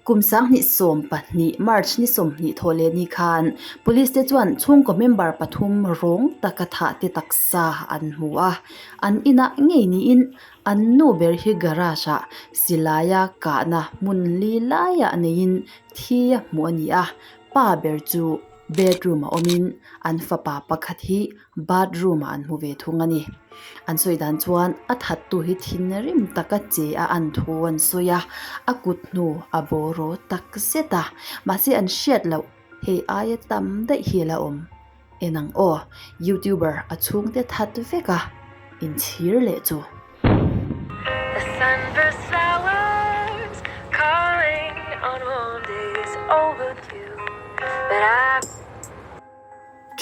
Kum 2012 March ni 20 thawh leh ni khan Police te chuan chhungkaw member pathum rawng taka thah te taksa an hmu a, an inah ngei niin an nu ber hi garage ah silaia kahna hmun li laiah neiin thi a hmuh a ni a, pa ber chu bedroom a awmin an fapa pakhat hi bathroom ah an hmu ve thung a ni. An sawi dan chuan a thattu hi thinrim taka che a an thu an sawi a, a kut hnu a bawraw tak zet a, mahse an hriat loh hei aia tam daih hi a la awm. En ang aw, youtuber a chhungte that vek a, inchhir leh chu. The sunburst flowers calling on warm days overdue But I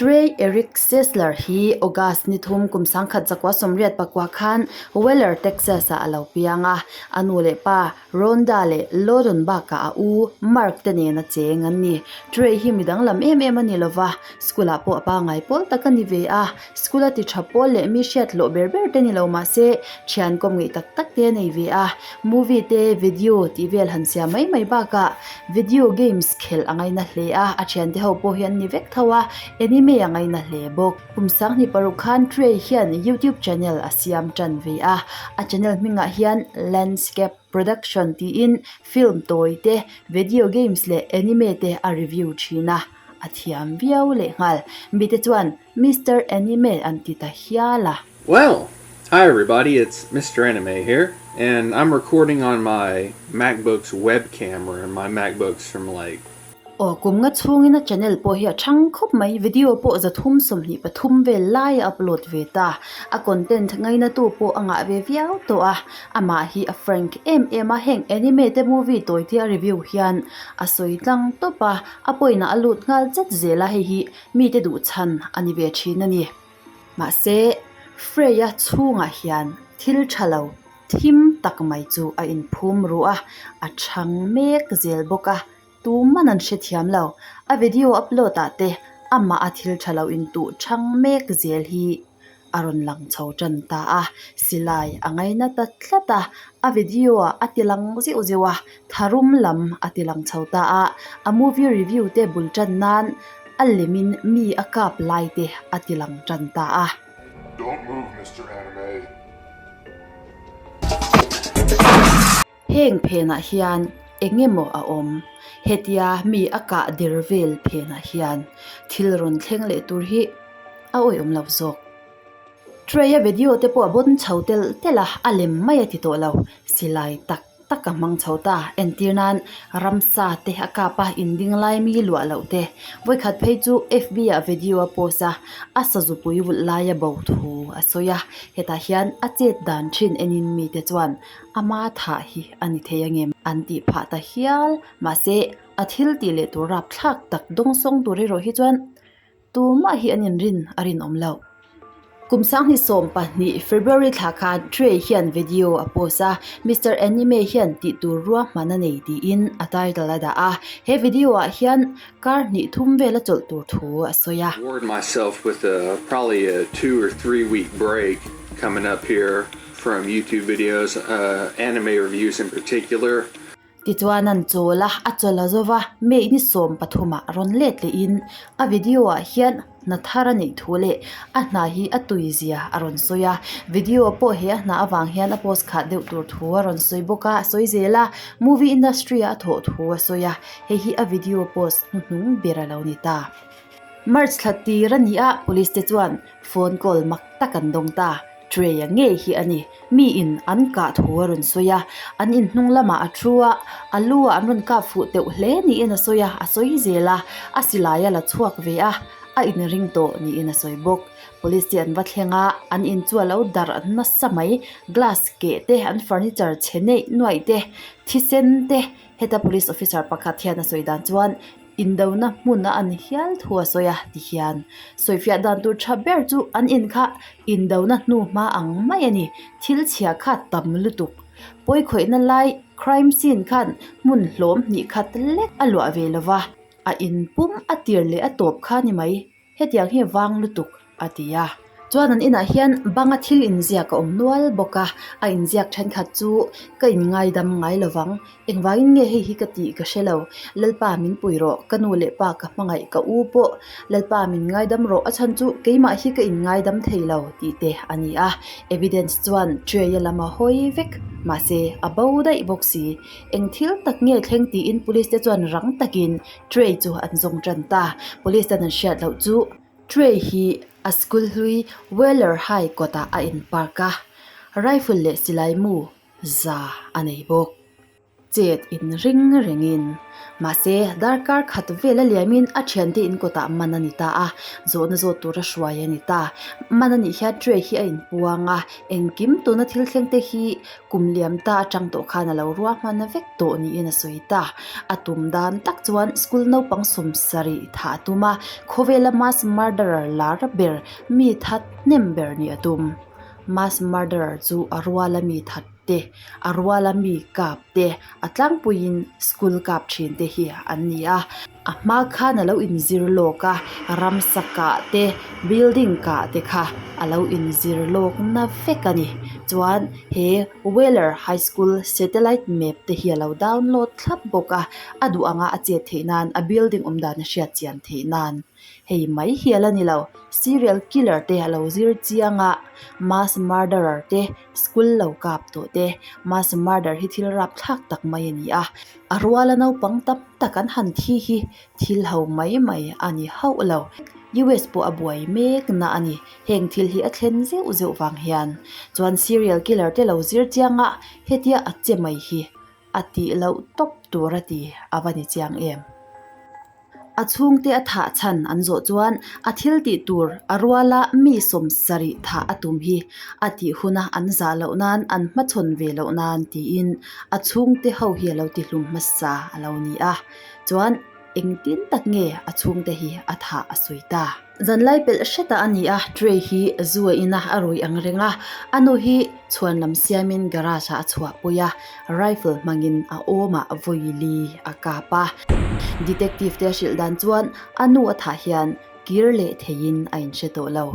Trey Eric Sessler hi August ni thum kum 1984 khan Wheeler, Texas ah a lo piang a. A nu leh pa Rhonda leh Lawton bakah a u Mark te nena cheng an ni. Trey hi mi danglam em em a ni lova, school ah pawh a pangngai pawl tak a ni ve a. School a ti tha pawl leh mi hriat hlawh ber ber te ni lo mahse thian kawm ngeih tak tak te a nei ve a. Movie te video tih vel han siam mai mai bakah video games khelh a ngaina hle a, a thiante ho pawh hi an ni vek tho a, anime a ngaina hle bawk. Kum 2006 khan Trey hian YouTube channel a siam tan ve a, a channel hmingah hian Landscape Production tiin film tawi te, video games leh anime te a review thin a, a thiam viau lehnghal. Mite chuan Mister Anime an ti ta hial a. Well, hi everybody, it's Mr. Anime here, and I'm recording on my MacBook's web camera, and my MacBook's from like Aw, kum nga chhungin a channel pawh hi a chhang khawp mai, video pawh 323 vel lai a upload ve ta. A content ngainatu pawh a ngah ve viau tawh a, amah hi a frank em em a, heng anime te movie tawi te a review hian a sawi tlang tawp a, a point ah a lut nghal chat zel a, hei hi mite duh chhan a ni ve thin a ni. Mahse, Frey-a chhungah hian thil tha lo thim tak mai chu a inphum ruh a, a chhang mek zel bawk a, tuman an hrethiam lo. A video upload ah te amah a thil tha lo intuh chhang mek zel hi a rawn lang chho tan ta a, silai a ngaina ta tlat a, a video ah a ti lang zeuh zeuh a, tharum lam a ti lang chho ta a, a movie review te bul tan nan a lemin mi a kap lai te a ti lang tan ta a. Don't move Mister Anime. Heng phenah hian eng emaw a awm, hetia mi a kah der vel phenah hian thil rawn thleng leh tur hi a awihawm lo zawk. Trey-a video te pawh a bawn chho telh telh a, a lem mai a ti tawh lo, silai tak tak a hmang chho ta. Entir nan ramsa te a kap a, inding lai mi luah loh te. Vawikhat phei chu F_B ah video a post a, a sazupui vulh laia bo thu a sawi a, hetah hian a chet dan thin enin mite chuan Ama thah hi a ni thei angem? An tih phah ta hial. Mahse, a thil tih leh tur rapthlak tak dawngsawng tur erawh hi chuan tumah hi an inrin a rinawm loh. Kum 2012 February thla khan Trey hian video a post a, Mister Anime hian tih tur ruahman a nei tiin a title a dah a. He video ah hian kar hnih thum vel a chawlh tur thu a sawi a. Reward myself with a probably a 2 or 3 week break coming up here. From YouTube videos, anime reviews in particular. Tichuan an chawl a, a chawl a zo va, May ni 13 ah rawn let lehin a video ah hian hna thar a neih thu leh a hna hi a tui zia a rawn sawi a, video pawh he a hna avang hian a post khah deuh tur thu a rawn sawi bawk a, a sawi zel a, movie industry ah a thawh thu a sawi a, hei hi a video post hnuhnung ber a lo ni ta. March thla tir a ni a, police te chuan phone call mak tak an dawng ta. Trey-a ngei hi a ni. Mi in an kah thu a rawn sawi a, an in hnung lamah a thu a, a lu ah an rawn kap fuh teuh hle niin a sawi a, a sawi zel a, a silai a la chhuak ve a, a inring tawh niin a sawi bawk. Police te an va thleng a, an in chu a lo darh nasa mai, glass keh te, an furniture chhe neih nuaih te, thisen te, heta police officer pakhat hian a sawi dan chuan, Indona hmun a an hial thu a sawi a ti hian sawifiah dan tur tha ber chu an in kha indona hnu hma ang mai a ni. Thil chhia kha tam lutuk. Pawikhawihna lai crime scene khan hmun hlawm hnih khat lek a luah ve lo va, a in pum a tir leh a tawp kha ni mai. Hetiang hi vang lutuk a ti a. Chuan an inah hian banga thil inziak a awm nual bawk a, a inziak thenkhat chu ka inngaidam ngai lovang. Engvangin nge hei hi ka tih ka hre lo. Lalpa min pui rawh, ka nu leh pa ka hmangaih ka u pawh Lalpa min ngaidam rawh a chhan chu keimah hi ka inngaidam thei lo tih te a ni a. Evidence chuan Trey-a lam a hawi vek. Mahse, a bo daih bawk si. Eng thil tak nge thleng tiin police te chuan rang takin Trey chu an zawng tan ta. Police ten an hriat loh chu Trey hi a school hlui Wheeler High kawtah a in park a, rifle leh silai mu za a nei bawk. Chet in ring rengin. Mahse, darkar khat vel a liamin a thiante in kawtah man a ni ta a, zawhna zawt tura hruai a ni ta. Man a nih hian Trey hi a inpuang a, engkim tuna thil thleng te hi kum liam ta atang tawh khan a lo ruahman vek tawh niin a sawi ta. A tum dan tak chuan school naupang 70 thah a tum a, khawvela mass murderer lar ber mi that hnem ber nih a tum. Mass murderer chu a ruala mi that te, a ruala mi kap te, a tlangpuiin school kap thin te hi an ni a. A hma khan a lo inzir lawk a, ramsa kah te, building kah te kha a lo inzir lawk na vek a ni. Chuan he Wheeler High School satellite map te hi a lo download thlap bawk a, a duh anga a chet theih nan a building awm dan a hriat chian theih nan. Hei mai hi a la ni lo, serial killer te a lo zir chiang a, mass murderer te, school lo kap tawh te, mass murder hi thil rapthlak tak mai a ni a, a ruala naupang tam tak an han thi hi thil ho mai mai a ni hauh lo. US pawh a buai mek na a ni, heng thil hi a thlen zeuh zeuh vang hian. Chuan serial killer te lo zir chiang a, hetia a che mai hi a tih loh tawp tur a ti a va ni chiang em. A chhungte a thah chhan an zawh chuan a thil tih tur a ruala mi 70 thah a tum hi a tih huna an zah loh nan an hmachhawn ve loh nan tiin a chhungte ho hi a lo ti hlum hmasa a lo ni a. Chuan engtin tak nge a chhungte hi a thah a sawi ta. Zanlai pelh hretah a ni a, tray hi zu a in a, a rui ang reng a. A nu hi chhuan lam siamin garage ah a chhuahpui a, rifle hmangin a awmah vawi li a kap a. Detective te a hrilh dan chuan a nu a thah hian kir leh theiin a inhre tawh lo.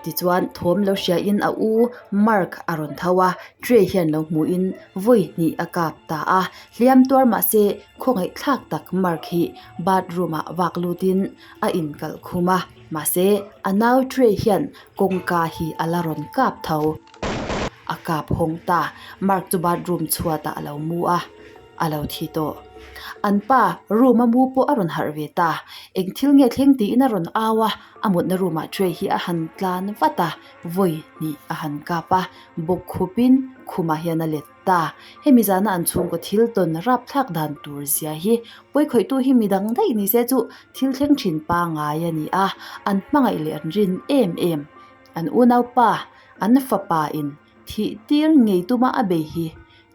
Tichuan thawm lo hriain a u Mark a rawn tho a, tray hian lo hmuhin vawi hnih a kap ta a. Hliam tuar mahse khawngaihthlak tak Mark hi bathroom ah vak lutin a inkalh khum a, mahse a nau tray hian kawngka hi a la rawn kap tho. A kap hawng ta, Mark chu bathroom chhuatah a lo mu a, a lo thi tawh. An pa room a mu pawh a rawn harh ve ta, eng thil nge thleng tiin a rawn au a, a mutna room ah tray hi a han tlan vat a, vawi hnih a han kap a, bawk khupin khumah hian a let. ta. Hemi zana an chhungkaw thil tawn rapthlak dan tur zia hi pawikhawihtu hi midang daih ni se chu thil thleng thin pangngai a ni a, an hmangaih leh an rin em em. An unaupa, an fapa in thih tir ngei tuma a bei hi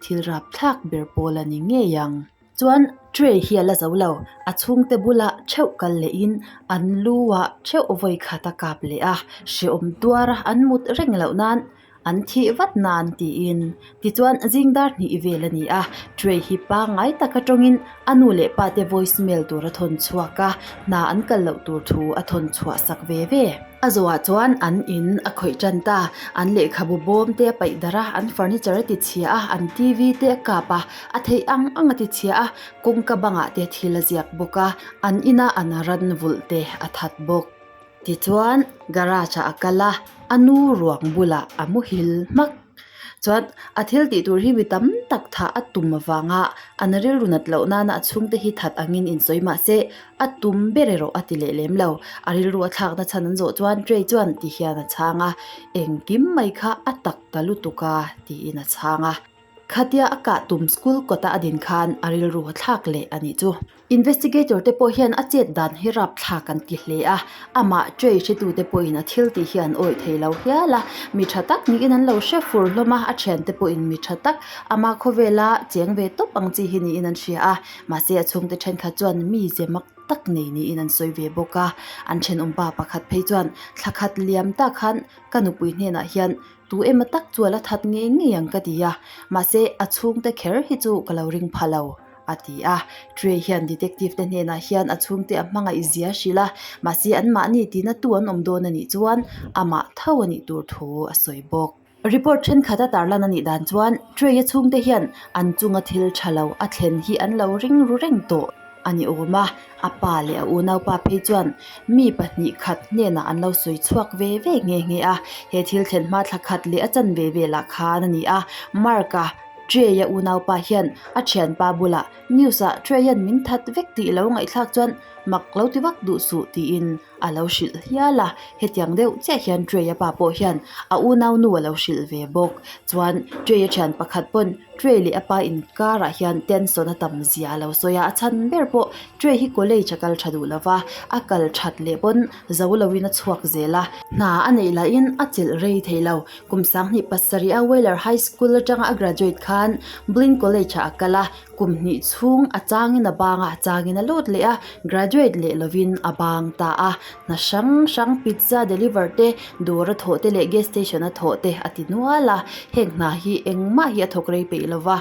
thil rapthlak ber pawl a ni ngei ang. Chuan tray hi a la zo lo, a chhungte bula theuh kal lehin an lu ah theuh vawi khat a kap leh a, hrehawm tuara an mut reng loh nan An thih vat nan tiin. Tichuan zingdar hnih vel a ni a, tray hi pangngai taka tawngin a nu leh pa te voice mail tur a thawn chhuak a, hna an kal loh tur thu a thawn chhuah sak ve ve. A zawhah chuan an in a khawih tan ta, an lehkhabu bawm te a paih darh a, an furniture a ti chhia a, an TV te a kap a, a theih ang ang a ti chhia a, kawngka bangah te thil a ziak bawk a, an ina an ran vulh te a that bawk. Tichuan garage ah a kal a, a nu ruang bulah a muhil hmak. Chuan a thil tih tur hi mi tam tak thah a tum avanga an rilru nat loh nana a chhungte hi that angin insawi mah se a tum ber erawh a ti leh lem lo. A rilru a thlakna chhan an zawh chuan tray chuan ti hian a chhang a, engkim mai kha a tak ta lutuk a tiin a chhang a. Khatia a kah tum school kawta a din khan a rilru a thlak leh a nih chu. Investigator te pawh hian a chet dan hi rapthlak an ti hle a, amah tray hretute pawhin a thil tih hi an awih thei lo hial a, mi tha tak niin an lo hre fur hlawm a, a thiante pawhin mi tha tak ama khawvela cheng ve tawp ang chi hi niin an hria a, mahse a chhungte thenkhat chuan mi ze mak tak nei niin an sawi ve bawk a, an thenawmpa pakhat phei chuan thla khat liam tak khan ka nupui hnenah hian Tu emaw tak chu a la that ngei ngei ang ka ti a, mahse a chhungte kher hi chu ka lo ring pha lo, a ti a. Trey hian detective te hnenah hian a chhungte a hmangaih zia hrilh a, mahse anmahni tina tu an awm dawn a nih chuan amah tho a nih tur thu a sawi bawk. Report thenkhat a tarlan a nih dan chuan Trey-a chhungte hian an chunga thil tha lo a thlen hi an lo ring ru reng tawh a ni awm a, a pa leh a unaupa phei chuan mi pahnih khat hnenah an lo sawi chhuak ve ve nghe nghe a, he thil thlen hma thla khat leh a chanve velah khan a ni a, Mark-a Trey-a unaupa hian a thianpa bulah News-ah Trey-a'n min that vek tih lo ngaihthlak chuan mak lo ti vak duh suh tiin a lo hrilh hial a, hetiang deuh chiah hian Trey-a pa pawh hian a unau nu a lo hrilh ve bawk. Chuan Trey-a thian pakhat pawn Trey leh a pa inkarah hian tension a tam zia a lo sawi a, a chhan ber pawh Trey hi college a kal tha duh lo va, a kal that leh pawn zo loin a chhuak zel a, hna a neih lahin a chelh rei thei lo. Kum sanghnih pasarih a Wheeler High School atanga a graduate khan Blinn College ah a kal a, kum hnih chhung a changin a bang a, a changin a lut leh a, graduate leh lovin a bang ta a. Hna hrang hrang pizza deliver te, dawr a thawh te leh gas station a thawh te a ti nual a, heng hna hi engmah hi a thawk rei peih lova.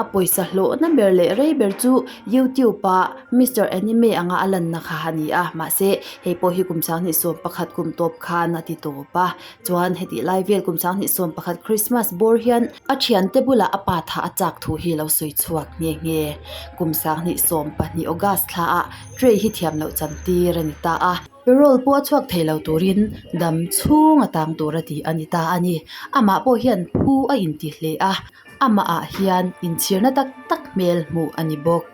A pawisa hlawhna ber leh rei ber chu YouTube ah Mister Anime anga a lanna kha a ni a, mahse hei pawh hi kum sanghnih 11 kum tawp khan a ti tawp a. Chuan hetih lai vel kum 2011 Christmas bawr hian a thiante bulah a pa thah a chak thu hi lo sawi chhuak nghe nghe. Kum 2012 August thla ah Trey hi thiam loh chan tir a ni ta a. Parole pawh a chhuak thei lo turin dam chhung a tang tur a tih a ni ta a ni. Amah pawh hian phu a inti hle a, amah ah hian inchhirna tak tak hmel hmuh a ni bawk.